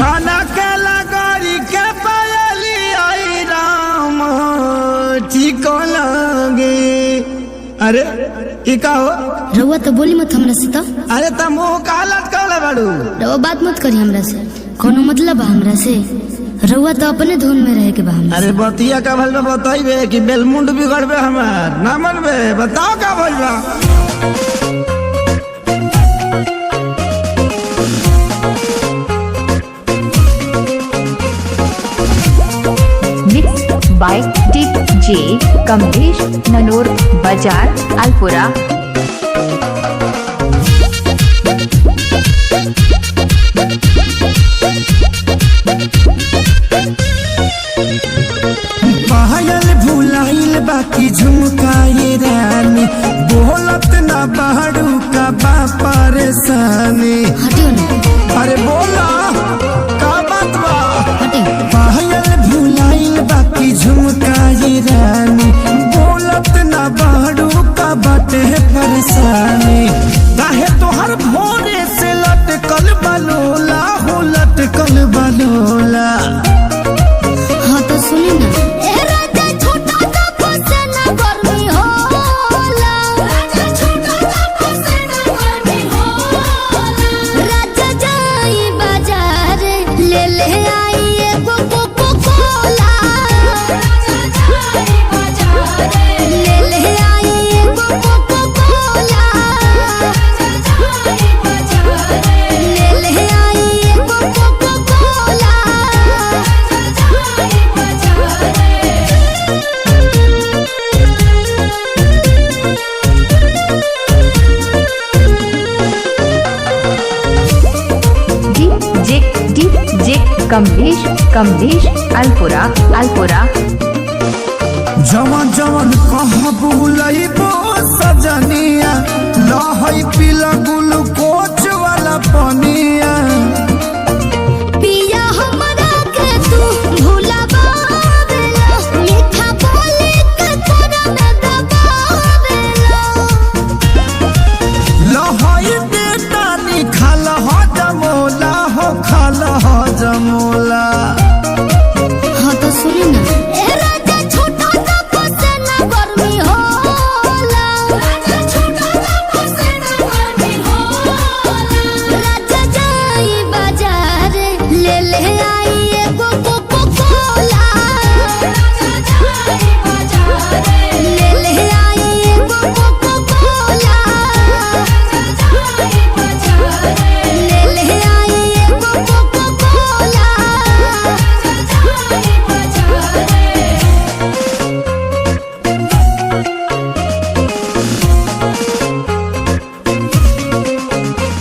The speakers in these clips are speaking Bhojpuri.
खाना के लगोरी के पायली आई राम ठीक लगे। अरे ई का हो? रउआ तो बोली मत हमरा से तो। अरे त मुंह का लटकल बाड़ू? रउआ बात मत करी हमरा से, कोनो मतलब बा हमरा से? रउआ तो अपने धुन में रहे के बा हमरा। अरे बतिया का भल में बताइबे कि बेलमुंड बिगड़बे हमार ना मनबे? बताओ का भइल बा? Mix by DJ Kamlesh, Nanoor Bazar, Alpura. पायल भुलाइल बाकी झुमकाए रानी, बोलत ना बाड़ू का बा परेशानी। हटियो ना। अरे बोला का बात बा? हटियो। पायल भुलाइल बाकी झुमकाए रानी, बोलत ना बाड़ू का बाटे परेशानी। काहे तोहर भोरे से लटकल बलोला हो, लटकल बलोला? हाँ तो सुनी ना। DJ DJ Kamlesh Kamlesh, Alpura Alpura. जवन जवन कह बुलइबो सजनिया, लहई पीला ग्लूकोच वाला पनिया। पिया हमरा के तू भुलावेला, मीठा बोली के तोरा में दबावेला। लहई बेटा निखाल ह जमोला हो, खाल ह जमोला। हाँ तो सुनी ना। ए राजा छोटा सा फसेना गर्मी होला। राजा छोटा सा फसेना गर्मी होला। राजा जाई बाजार ले ले आई एगो कोको कोला। राजा जाई बाजार ले ले आई एगो कोको कोला। राजा जाई बाजार ले ले आई एगो कोको कोला।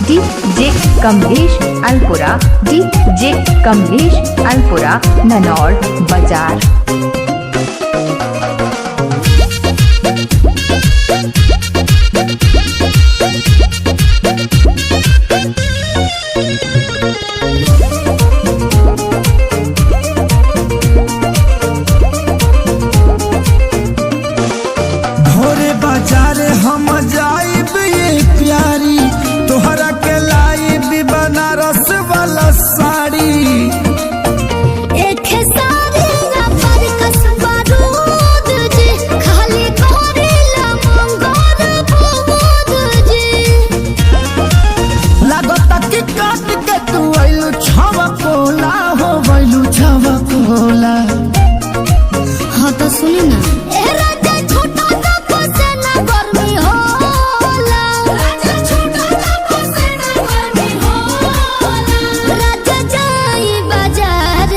DJ Kamlesh, Alpura. DJ Kamlesh, Alpura, Nanaur Bazar. भोरे बाजार हम जाइब ये प्यारी, तोहरा के लाइब बनारस वाला साड़ी। एक सारी ना पर कसबा दूध जी, खाली करेला मंगोर बुबुद जी। लागता कि काट के तू आइलू छवा कोला हो, वैलू छवा कोला। हाँ तो सुनी ना। ए राजा छोटा सा फसेना गर्मी होला। राजा छोटा सा फसेना गर्मी होला। राजा जाई बाजार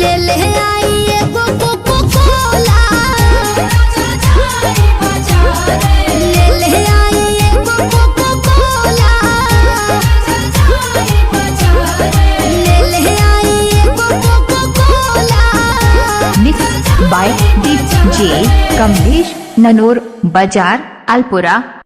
ले ले आई एगो कोको कोला। राजा जाई बाजार ले ले आई एगो कोको कोला। राजा जाई बाजार ले ले आई एगो coca cola. Mix by DJ Kamlesh, Nanoor Bazar, Alpura.